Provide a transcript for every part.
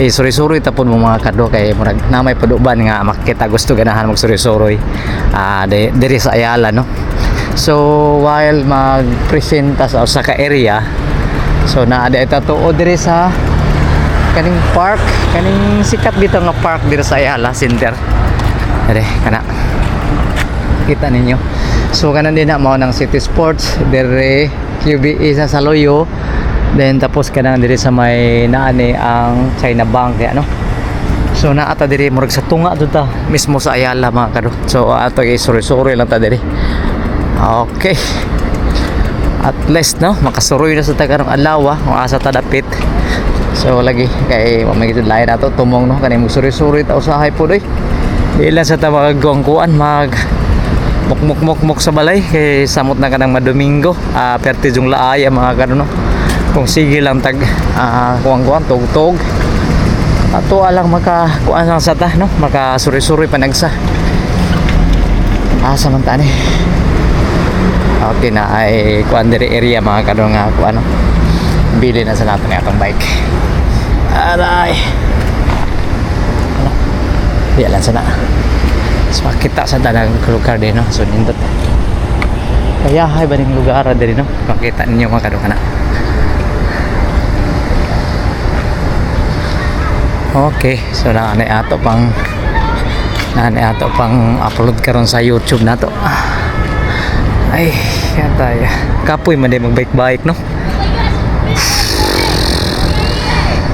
Eh, suri-suri tapon mo, mga kado, kay murag na may paduban nga makita gusto ganahan magsuri-suroy diri sa Ayala, no? So while magpresenta sa usa ka area, so naa di ta tuo diri sa kaning park, kaning sikat dito nga park diri sa Ayala Center. Dire kana kita ninyo. So kanan din na mao ng City Sports dire, QBE sa Saloyo. Then tapos kanang diri sa may naani ang China Bank di ano. So naa ta diri murag sa tunga jud ta mismo sa Ayala, mga kado. So ato kay suri-suri lang ta diri. Okay. At least, no, makasuroy na sa tagarong adlaw kung asa ta dapit. So lagi kay may gid lain nato tumong, no, kani suri-suri ta usahay pud oy. Di lang sa ta magkuan mag mukmuk mukmuk sa balay kay samot na kanang madomingo, perti jung laaya, mga kado, no, kung sige lang tag kuwang-kuwang tugtog ato alang maka kuan lang sa ta, no, maka suri-suri panagsa asa man ta ni. Okay na ay kuan diri area, mga kado, nga kuan, no, bili na sa nato ni atong bike. Aray, ano, di lang sana. So, makita sa tanang lugar din, no? So nindot kaya hay ba ning lugar diri, no? Makita ninyo, mga kado, kana. Okay, so naanay ato pang upload karon sa YouTube nato. Ay, yan tayo. Kapoy man din mag-bike-bike, no?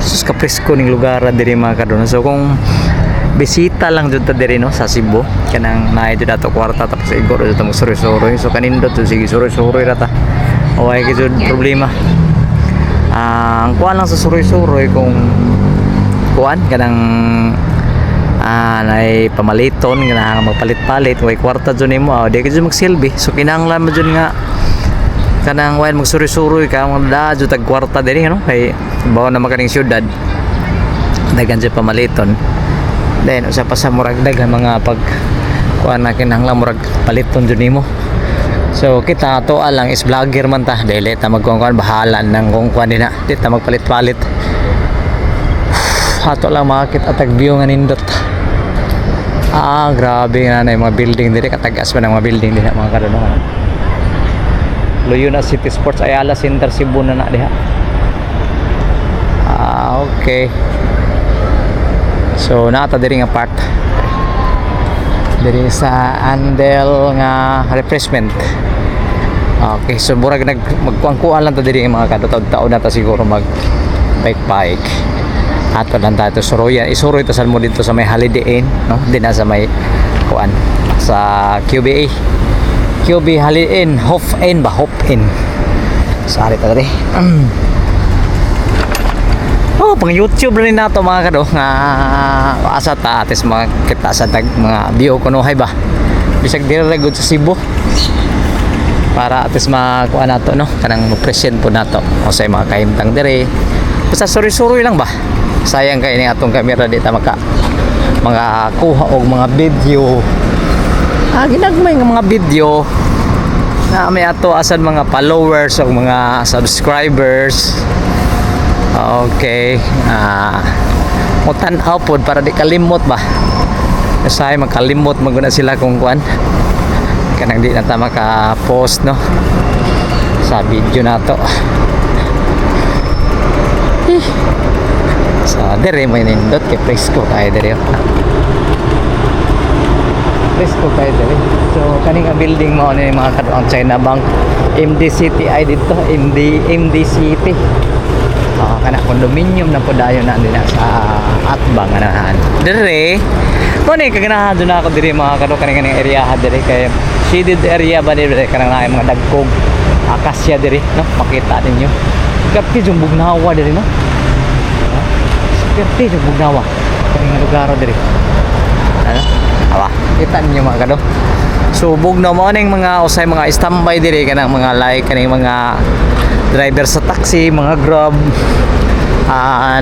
Sus, kapresko ning lugar diri, mga kadon. So kung bisita lang jud ta diri, no, sa Cebu, kanang naay jud ato kwarta tapos igor jud ta magsuroy-suroy. So kanindot jud, sige, suroy-suroy ra ta. Way gyud jud problema. Ang kuan lang sa suroy-suroy kung kuan kanang nay pamaliton nga magpalit-palit, way kwarta jud nimo, di ka jud magsilbi. So kinahanglan mo jud nga kanang way magsuri-suroy ka mga da jud tag kwarta diri, no, kay bawo na makaning syudad, daghan jud pamaliton. Then usa pa sa murag daghan mga pag kuan na kinahanglan murag paliton jud nimo. So kita ato lang is vlogger man ta, dili ta magkuan, bahala nang kung kuan din na, di ta magpalit-palit. Ato lang makakita tag view nga nindot. Grabe nga na yung mga building diri, katagas pa ng mga building diha, mga kadono. Luyona City Sports Ayala Center Cebu na na diha. Okay. So naata diri nga part. Diri sa Andel nga refreshment. Okay, so murag nag magkuang-kuan lang ta diri, mga kado, taon na ta siguro mag bike bike. Ato lang tayo suroyan. Isuroy to mo dito sa may Holiday Inn, no? Din na sa may kuan sa QBA. QB Holiday Inn, Hof Inn ba? Hof Inn. Sorry ta diri. Oh, pang YouTube rin nato, mga kado, nga asa ta atis makita sa tag mga view kunuhay ba. Bisag diri ra gud sa Cebu. Para atis makuha nato, no, kanang mo-present po nato o sa mga kahimtang diri. Basta suri-suroy lang ba. Sayang kay ni atong kamera, di ta maka mga kuha og mga video. Ginagmay nga mga video na may ato asan mga followers o mga subscribers. Okay. Mutan-aw pod para di kalimot ba. Kasi magkalimot maguna sila kung kuan. Kanang di na ta maka-post, no, sa video nato. Eh. So dire may nindot kay presko kay dire. Presko kay dire. So kaning nga building mo ni, mga kado, ang China Bank MD City ay dito MD MD City. Kana condominium na po dayon na din sa Atbang anahan. Dire mo ni kaganahan na ako diri, mga kado, kaning kaning area diri kay shaded area ba diri, kanang naay mga dagkog akasya diri, no, makita ninyo. Kapti yung bugnawa diri, no? Kapti yung bugnawa kaning lugar diri. Ano? Awa, kita ninyo, mga kado. So bugnaw mo ning mga usay mga standby diri, kanang mga like kaning mga driver sa taxi, mga Grab.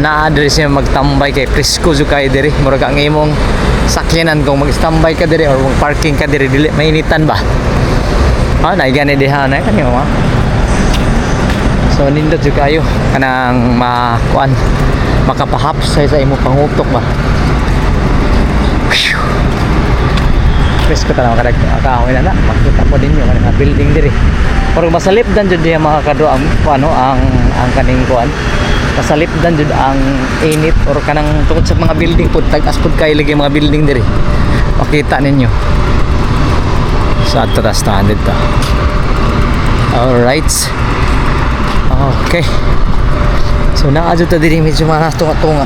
Naa diri siya magtambay kay presko jud kay diri. Murag ang imong sakyanan kung mag-standby ka diri or mag-parking ka diri, dili mainitan ba. Naay gani diha na kanyo ma. So nindot jud kayo kanang makuan. Makapahapsay sa imong pangutok ba. Phew. Presko ta na kadag kahoy na na. Makita po ninyo kanang mga building diri. Pero masalipdan jud diha, mga kado, ang ano, ang kaning kuan. Masalipdan jud ang init or kanang tungod sa mga building pud, tag-as pud kay lagi mga building diri. Makita ninyo. Sa ato ta stand dito. Alright. Okay. So naa jud ta diri medyo mga tunga-tunga.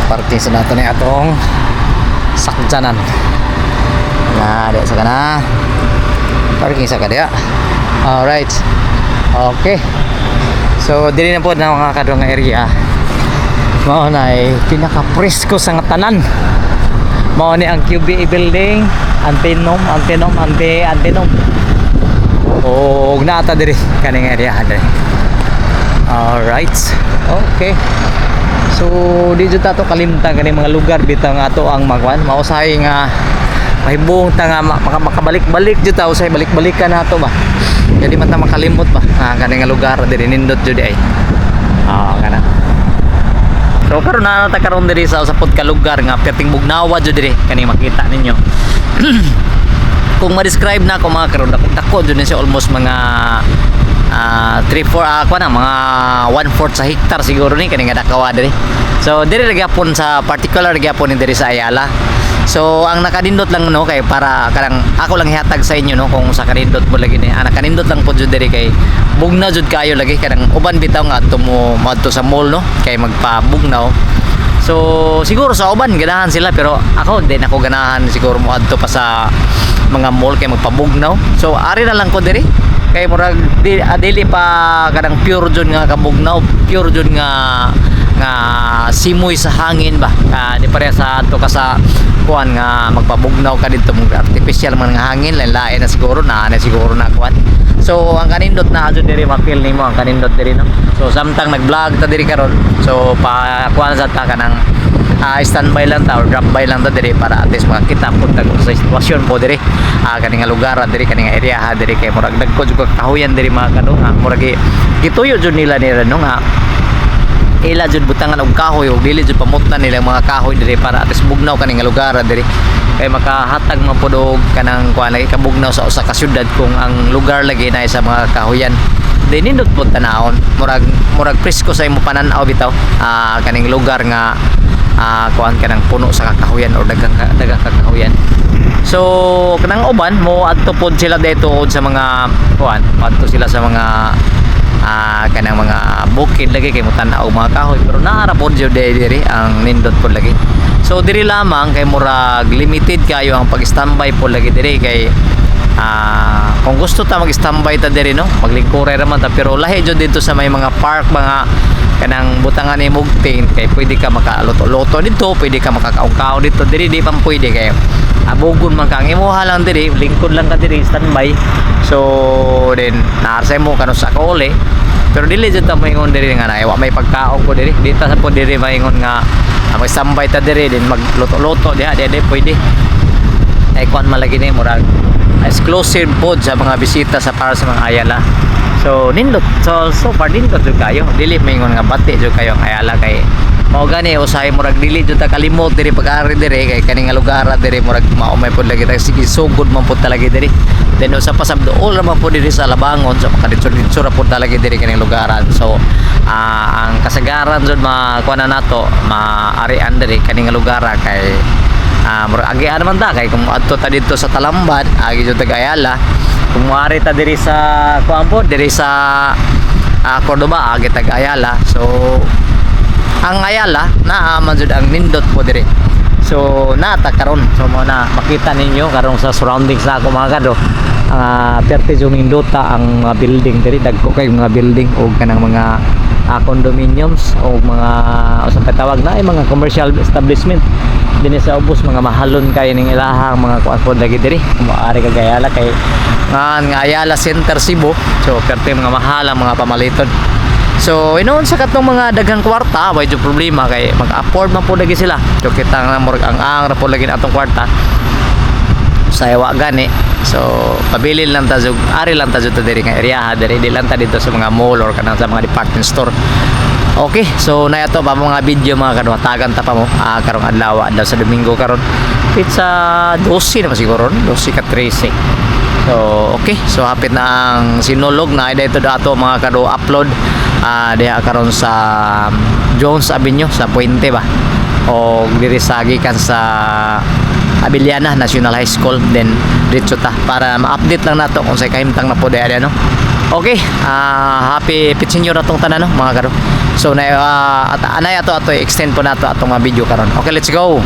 Parking sa nato ni atong sakyanan. Na, di sa kana. Parking sa kadiya. Alright. Okay. So diri na po na, mga kado, nga area. Mao na ay pinaka-presko sa nga tanan. Mao ni ang QBE building, Antinom, Antinom, Ante Antinom. Og naa ta diri kaning area diri. Alright. Okay. So di jud ta to kalimtan kaning mga lugar bitaw nga ato ang magwan. Mausahay nga mahibong ta nga makabalik-balik jud ta, usahay balik-balikan nato ba. Jadi man ta makalimot ba. Ah, kaning nga lugar diri nindot jud ay. Ah, kana. So karon na ta karon diri sa usa pod ka lugar nga perting bugnawa jud diri, kani makita ninyo. Kung ma-describe na ako, mga karon, dako dako jud ni siya, almost mga 3 4 kuan na mga 1/4 sa hektar siguro ni kani nga dakawa diri. So diri ra gyapon sa particular gyapon ni diri sa Ayala. So ang nakanindot lang, no, kay para kanang ako lang ihatag sa inyo, no, kung sa kanindot mo lagi ni. Ah, nakanindot lang po jud diri kay bugnaw jud kayo lagi. Kanang uban bitaw nga adto mo moadto sa mall, no, kay magpabugnaw. So siguro sa uban ganahan sila, pero ako hindi na ako ganahan siguro mo adto pa sa mga mall kay magpabugnaw. So ari na lang ko diri kay murag di, dili pa kanang pure jud nga kabugnaw, pure jud nga nga simoy sa hangin ba. Ah, di pareha sa adto ka sa kuan nga magpabugnaw ka dito, mong artificial man nga hangin, lain na siguro na kuan. So ang kanindot na jud diri, ma-feel nimo ang kanindot diri, no. So samtang nag-vlog ta diri karon, so pa kuan sa ta kanang standby lang ta or drop by lang ta diri para at least makakita po ta kung sa sitwasyon po diri. Ah, kani nga lugar diri, kani nga area ha diri, kay murag dagko jud ka kahuyan diri, mga kado, nga murag gituyo jud nila nila, no, nga ila jud butangan og kahoy ug dili jud pamutnan nila ang mga kahoy diri para at least bugnaw kani nga lugar diri, kay makahatag man pud og kanang kuan lagi kabugnaw sa usa ka syudad kung ang lugar lagi na sa mga kahoyan. Di nindot pud tanawon, murag murag presko sa imo panan-aw bitaw, kaning lugar nga kuan kanang puno sa kakahuyan or daghang daghang kakahuyan. So kanang uban mo adto pod sila dito sa mga kuan, adto sila sa mga kanang mga bukid lagi kay mutan-aw mga kahoy, pero naa ra pod jud diri ang nindot pod lagi. So diri lamang kay murag limited kayo ang pag-standby po lagi diri, kay kung gusto ta mag-standby ta diri, no, maglingkuray ra man ta, pero lahi jud dito sa may mga park, mga kanang butangan ni tent, kay pwede ka makaluto-luto dito, pwede ka makakaon-kaon dito. Diri di pa pwede kay abugon man ka. Ang imuha lang diri, lingkod lang ka diri, standby. So then naarsa mo kano sa kauli, pero dili jud ta moingon diri nga na wa may pagkaon ko diri. Di ta sa po diri maingon nga mag-standby ta diri din magluto-luto diha, di di pwede. Ay, kuan man lagi ni, murag exclusive pod sa mga bisita sa para sa mga Ayala. So nindot, so so far nindot jud kayo, dili maingon nga bati jud kayo ang Ayala, kay mao gani usahay murag dili jud ta kalimot diri pag-ari diri, kay kani nga lugar diri murag maumay pod lagi ta, sige sugod man pod talaga diri. Then usa pa sab duol ra man pod diri sa Labangon, so makaditso-ditso ra pod talaga diri kaning lugaran. So ang kasagaran jud makuha na nato maarian diri kani nga lugar, kay murag agian man ta, kay kung adto ta didto sa Talamban, agi jud tag Ayala. Kung moari ta diri sa kuan po diri sa Cordoba, agi tag Ayala. So ang Ayala naa man jud ang nindot po diri. So nata karon, so mo na makita ninyo karon sa surroundings na ako, mga kado, ang perti jud nindota ang mga building diri, dagko kay mga building og kanang mga condominiums o mga usa pa tawag na ay mga commercial establishment dinhi sa ubos. Mga mahalon kay ning ilahang mga kuan pod lagi diri kung maari ka Ayala, kay nga nga Ayala Center Cebu. So perti mga mahal ang mga pamaliton. So inoon sa katong mga daghang kwarta, way jud problema kay mag-afford man po lagi sila. So kita nga murag ang ra po lagi na atong kwarta sa wa gani. So pabilin lang ta jud, ari lang ta jud ta diri nga area diri, di lang ta dito sa mga mall or kanang sa mga department store. Okay, so na ato pa mga video, mga kado, tagan ta pa mo karong adlaw, adlaw sa Domingo karon. Pizza 12 na ba siguro, no? 12 ka 13. So, okay. So, hapit na ang Sinulog na ito dato, mga kado, upload diha karon sa Jones Avenue sa Puente ba o diri sa gikan sa Abellana National High School, then diretso ta para ma-update lang nato kung sa kahimtang na po diha, no. Okay, happy Pitsinyo na tong tanan, no, mga kado. So na at anay ato ato extend po nato atong mga video karon. Okay, let's go.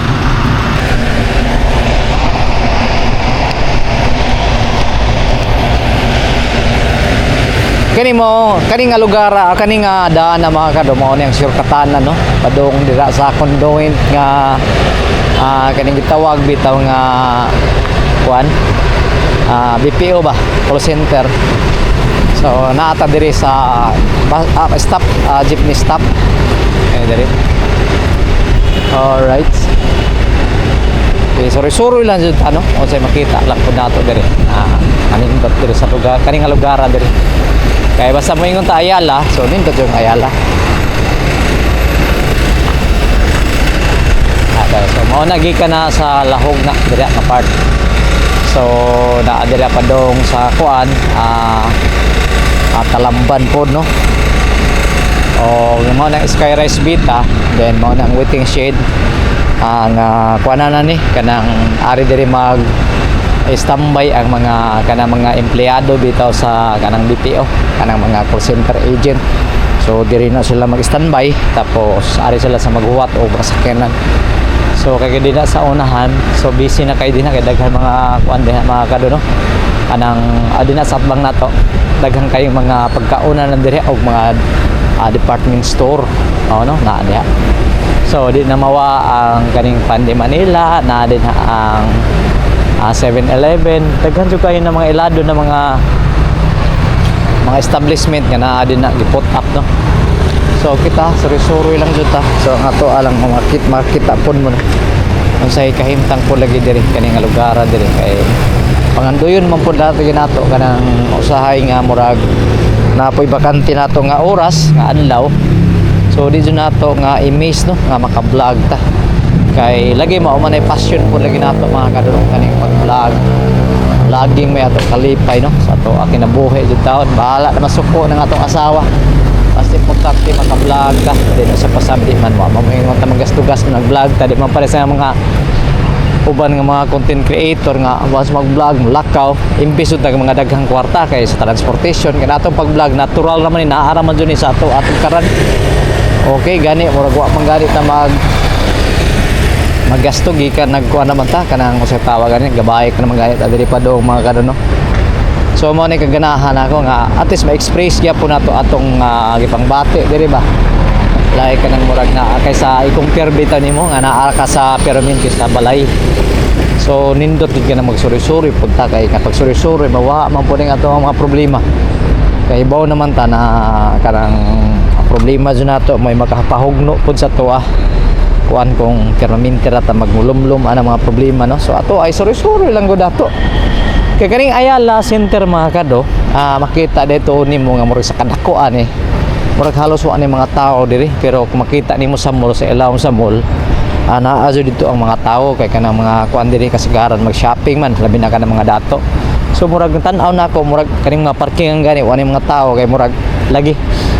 Kani mo, kani nga lugar, kani nga daan na, mga kado, mao ni ang shortcutan, no, padung dira sa condoint nga kaning gitawag bitaw nga kuan, BPO ba, call center. So naata diri sa stop, jeepney stop kani diri. Alright. Okay, sorry-sorry lang jud, ano, unsay makita lang pud nato diri. Kanindot diri sa lugar, kani nga lugar diri. Kaya basta moingon ta Ayala, so nindot yung Ayala. So mao na gikan na sa Lahog na diri nga part. So naa diri pa dong sa kuan, Talamban pod, no. O mao na Skyrise Bita, then mao na ang waiting shed ang kuan na ni kanang ari diri mag standby ang mga kanang mga empleyado bitaw sa kanang BPO, kanang mga call center agent. So diri na sila mag-standby, tapos ari sila sa maghuwat o mga sakyanan. So kay dinha sa unahan, so busy na kay dinha kay daghan mga kuan diha, mga kado, no. Anang dinha sa atbang nato, daghan kayong mga pagkaunan na diri og mga department store. Oh, no, naa diha. So di na mawa ang kaning Pandi Manila, naa din ang 7-Eleven. Daghan jud kayo ng mga ilado na mga establishment nga naa din na gi-put up, no. So kita suri-suri lang jud ta. So ang ato alang makita makita pud mo na unsay kahimtang po lagi diri kani nga lugar diri kay pangandoyon man pud nato ginato kanang usahay nga murag napoy bakante nato nga oras nga adlaw. So di jud nato nga i-miss, no, nga maka-vlog ta. Kay lagi mao man ay passion po lagi nato, mga kadulong, kaning pag-vlog. Laging may atong kalipay, no, sa ato kinabuhi jud taon. Bahala na masuko ng atong asawa. Basta importante maka-vlog ka. Di na sa pasabdi man mo. Mamuhingon ta magastugas nag-vlog ta, di man pare sa mga uban nga mga content creator nga once mag-vlog lakaw imbes og mga daghang kwarta kay sa transportation. Kay atong pag-vlog natural raman ni, naa ra man jud ni sa ato atong karan. Okay, gani murag wa man gani ta magasto gikan nagkuha naman ta kanang unsay tawag gani, gabay ka naman gani ta diri pa dong, mga kado, no. So mo ni kaganahan ako nga at least ma-express gyapon nato atong gipangbati diri ba, like kanang murag na kaysa i-compare bitaw nimo nga naa ka sa Pyramid sa balay. So nindot gid ka na magsuri-suri punta kay kapag suri-suri mawa man po ning ato ang mga problema, kay ibaw naman ta na kanang ang problema jud nato may makapahugno pud sa tuwa kuan kung permanente ra ta magmulumlum ana mga problema, no. So ato ay suri-suri lang gud ato kay kaning Ayala Center, mga kado, makita dito nimo nga murag sa kadakuan eh, murag halos wa ni mga tao diri. Pero kung makita nimo sa mall, sa ilawom sa mall, naa jud dito ang mga tao kay kanang mga kuan diri kasigaran mag-shopping man, labi na kanang mga dato. So murag tan-aw nako, murag kaning mga parking ang gani wa ni mga tao kay murag lagi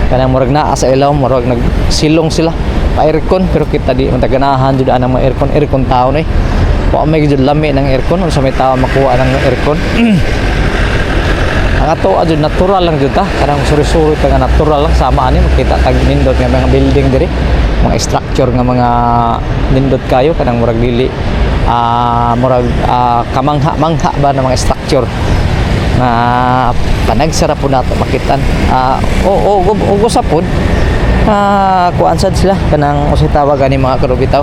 kanang murag naa sa ilawom, murag nagsilong sila pa aircon. Pero kita di man ganahan jud anang mga aircon aircon tao ni, wa may jud lami ng aircon. Unsa may tao makuha ng aircon? Ang ato jud natural lang jud ta, kanang suri-suri ta nga natural lang. Sama ani makita tag nindot nga mga building diri, mga structure nga mga nindot kayo, kanang murag dili murag kamangha-mangha ba na mga structure nga panagsara po nato makitan. O o o sa pod kuan sad sila kanang unsay tawag ani, mga karubitaw,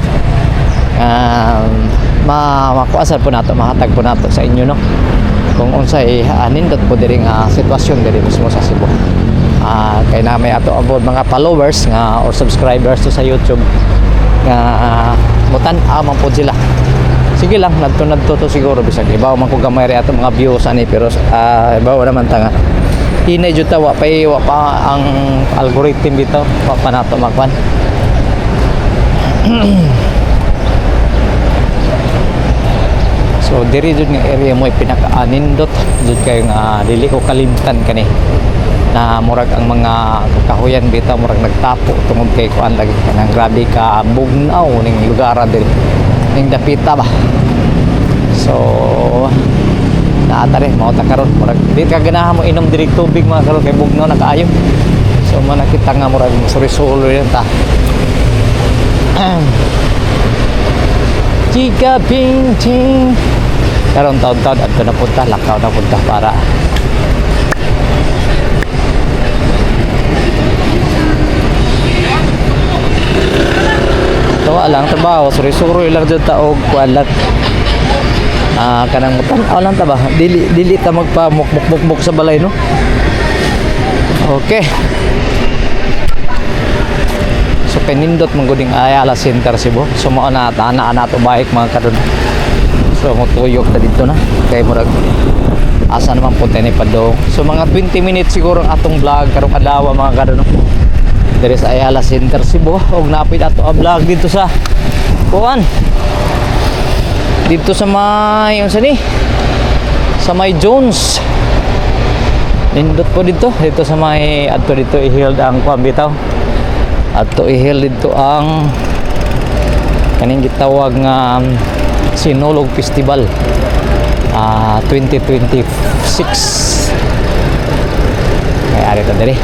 ma makuan sad po nato, mahatag po nato sa inyo, no, kung unsay nindot po diri nga sitwasyon diri mismo sa Cebu. Kay na may ato abot mga followers nga or subscribers to sa YouTube nga mutan-aw man pod sila. Sige lang, nadto nadto to siguro bisag ibaw man ko gamay ri ato mga views ani, pero ibaw naman ta nga Hinay jud ta, wa pa ang algorithm dito, wa pa nato makwan. So diri jud nga area mo pinakaanindot jud kayo nga dili ko kalimtan kani na murag ang mga kakahuyan bitaw murag nagtapo tungod kay kuan lagi, kanang grabe ka bugnaw ning lugar diri ning dapita ba. So naa ta rin mao ta karon, murag di ka ganahan mo inom diri tubig, mga karon, kay bugnaw na kaayo. So mo nakita nga murag suri-sulo yun ta. Chika ping ching. Karon taon-taon adto na punta, lakaw na punta para Tawa lang trabaho, suri-suri lang jud ta og kuan lang. Ah, kanang tan-aw lang ta ba? Dili dili ta magpa muk muk muk muk sa balay, no. Okay. So kanindot man gud ning Ayala Center Cebu. So mao na ana ana to bike, mga kadon. So motuyok ta dito na kay murag asa naman po ni padong. So mga 20 minutes siguro ang atong vlog karong adlaw, mga kadon, no? Diri sa Ayala Center Cebu og napit ato ang vlog dito sa kuan. Dito sa may unsa ni? Sa may Jones. Nindot po dito, dito sa may adto dito i-held ang kuan bitaw. Adto i-held dito ang kaning gitawag nga Sinulog Festival 2026. Kaya ari ta diri.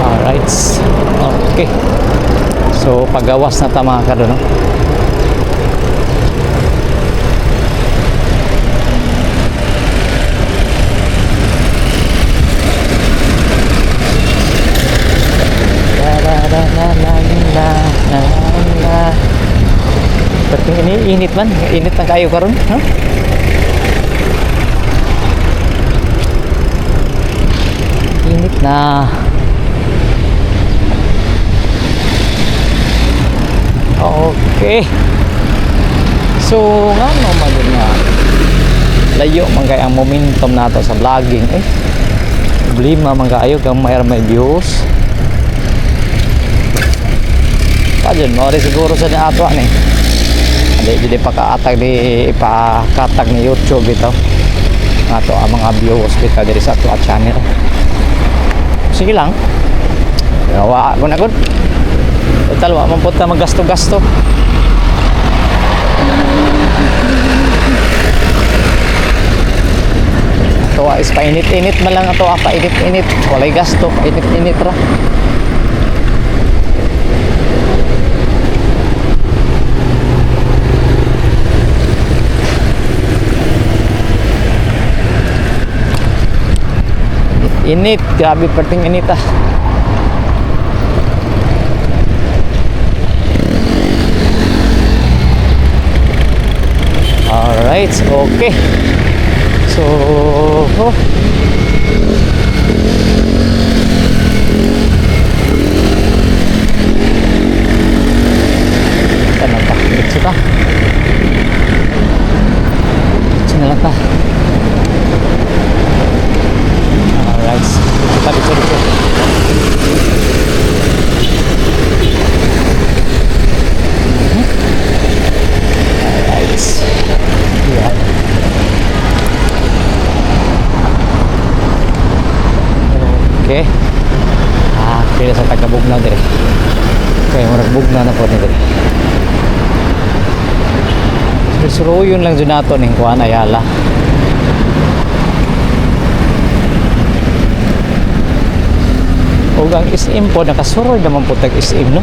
Alright. Okay. So pagawas na ta, mga kadon, no? La la la la la la la la. Perting ini init man, init na kayo karon, no? Init na. Okay. So, nga no man yun nga layo man kay ang momentum nato sa vlogging eh. Problema man kaayo gamay ra may views. Pa dyan, mo rin siguro sa ato ani. Hindi, di pakaatag di ipakatag ni YouTube ito. Ato ang mga views dito diri sa ato channel. Sige lang. Wa ko na gud. Total wa man pud ta maggasto-gasto. Ato is painit-init man lang ato, painit-init. Walay gasto, painit-init ra. Init, grabe perting init ah. Alright, okay. So, oh. Ano pa? Diretso ta. Diretso na lang ta. Alright. Dito ta, dito, dito. Alright. Yeah. Okay. Ah, pila sa taga-Bugnaw dire. Okay, murag bugnaw na po ni dire. Suruyon lang dyan nato ning kuan Ayala. Ug ang SM po nakasuroy naman po tag SM, no.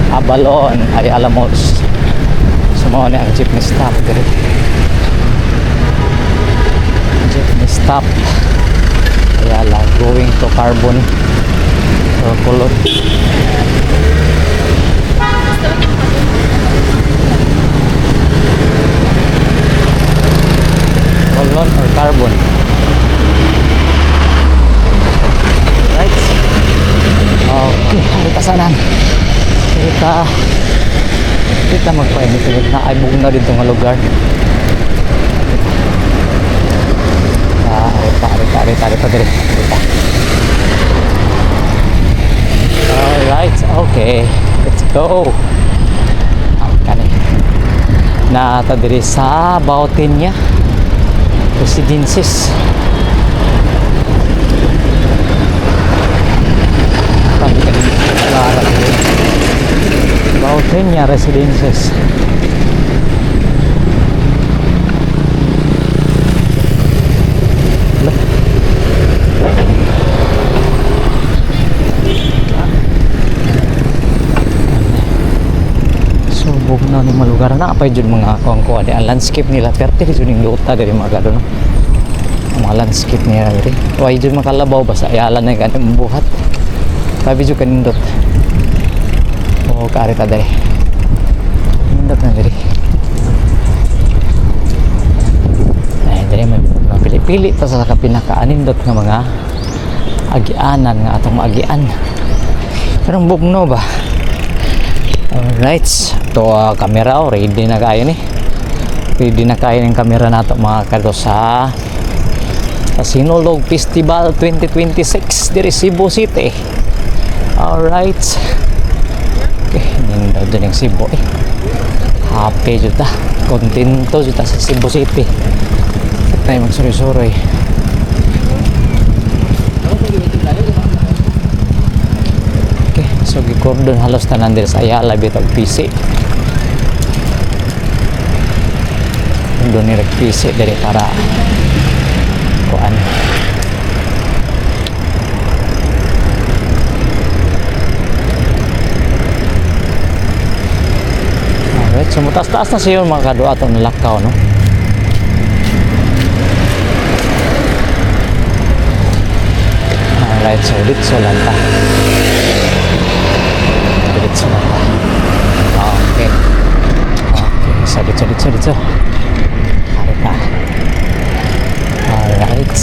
Abalon, Ayala Malls. So mao ni ang jeepney stop dire. Jeepney stop. Ayala going to Carbon or Colon. Colon or Carbon. Kita magpainit-init na ay bugnaw dito nga lugar. Ah, ari pa, ari pa, ari pa, ari pa diri. Ari pa. Alright, okay. Let's go. Ang kani. Naa ta diri sa Bautenia Residences. Sabi ka din, Clara diri. Bautenia Residences. Hala. So, bugnaw ni mga lugar na pa jud mga kuang kuha di ang landscape nila, pero jud ning luta diri mga gado, no, ang mga landscape nila diri, way jud makalabaw ba sa Ayala na gani buhat, sabi jud kanindot o kaari ta diri, nindot na diri. Ay, diri may mapili-pili ta sa pinakaanindot nga mga agianan nga atong maagian, pero ang bugnaw ba. Alright, to camera, oh, ready na kayo ni. Ready na kayo ng camera nato, mga kado, sa Sinulog Festival 2026 diri Cebu City. Alright. Okay, nindot din ang Cebu eh. Happy jud ta. Kontento jud ta sa Cebu City. Tayo magsuroy-suroy. Okay, so gikordon halos tanan diri sa Ayala bitag PC. Doon ni PC diri para kuan. Alright, so mutaas-taas na siya mga kado atong nalakaw, no? Alright, so ditso lang ta. Diretso lang ta. Okay. Okay, so ditso, ditso, ditso. Ari ta. Alright.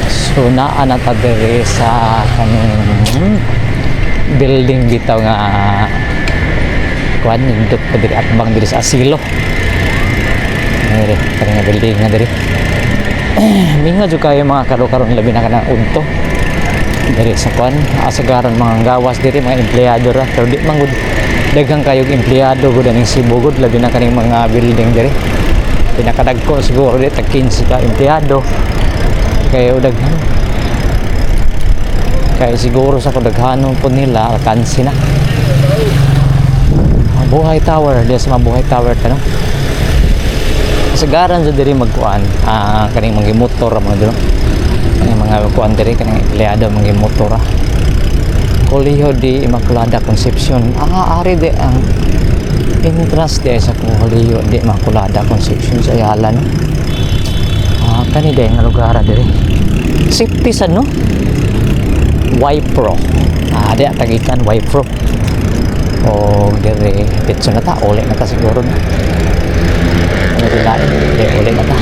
So naa na ta diri sa kaning building bitaw nga kuan, nindot pa diri, atbang diri sa asilo. Diri, kani nga building nga diri. Mingaw jud kayo mga karo karon, labi na kanang udto. Diri sa kuan, asagaran mga gawas diri, mga empleyado ra, pero di man gud daghan kayog empleyado gud aning Cebu gud, labi na kaning mga building diri. Pinakadagko siguro di tag 15 ka empleyado. Kayo daghan. Kaya siguro sa kadaghanon po nila, alkansi na. Mabuhay Tower, di sa Mabuhay Tower ka, no? Kasagaran sa diri magkuan, kaning mga motor mga dito. Kaning mga kuan diri, kaning empleyado mga motor. Colegio de Immaculada Concepcion. Ah, ari di ang entrance di sa Colegio de Immaculada Concepcion sa Ayala, no? Ah, kani di nga lugar diri. Safety sad, no? Wipro. Ah, di tagikan Wipro. O dire ditso na ta, uli na ta siguro na. Ano di lain, di uli na ta.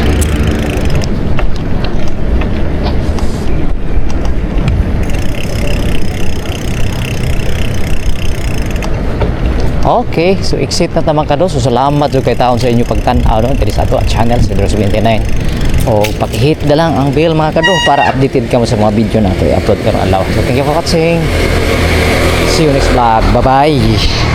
Okay, so exit na tamang kado. So salamat jud kay taon sa inyo pagtan-aw, no, diri sa ato channel sa 079. O paki-hit na lang ang bell, mga kado, para updated ka mo sa mga video na ito i-upload karong adlaw. So thank you for watching. See you next vlog. Bye-bye.